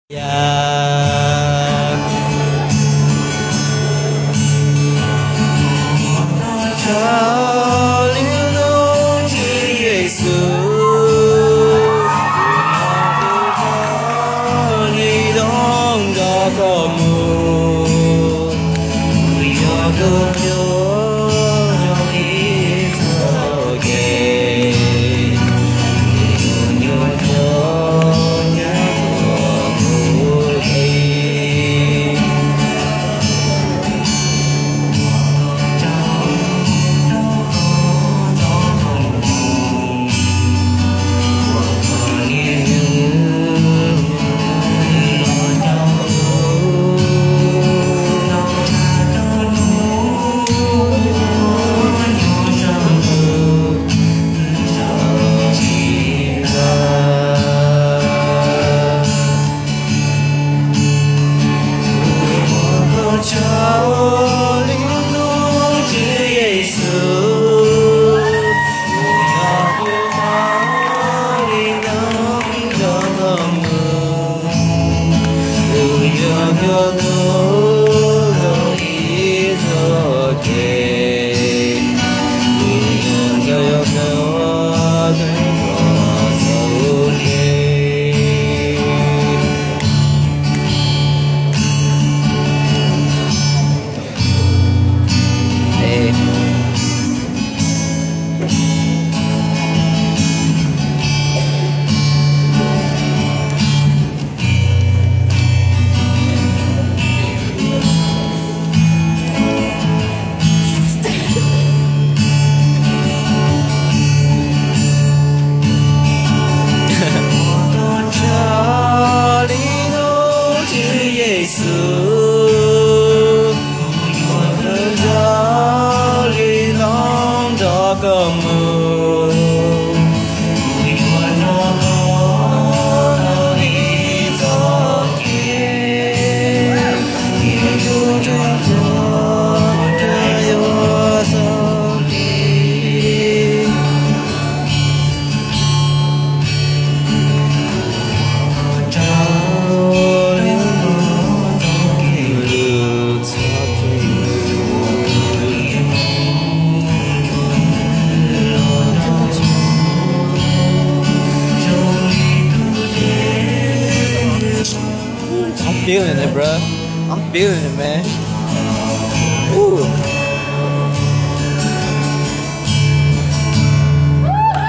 Yaj. Tshaj li no Tswv Yexus, kuv yog tus tshaj li no nrog koj mus, kuv yog tus coj yog ib txoj kev. Tshaj li no Tswv Yexus, kuv yog tus tshaj li no nrog koj mus, kuv yuav nrog koj taug ib txoj kev, ib tug nrog koj rov yuav txoj kev. Ooh, I'm feeling it, bro. I'm feeling it, man. Ooh.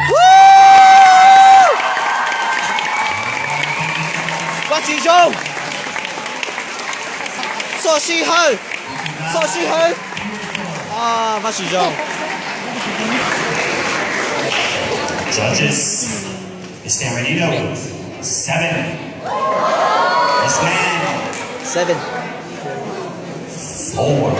Woo! Vaj Tswv zoo. Txoj sij hawm. Txoj sij hawm. Ah, Vaj Tswv zoo. Judges, San Bernardino, seven. This man, seven. Four.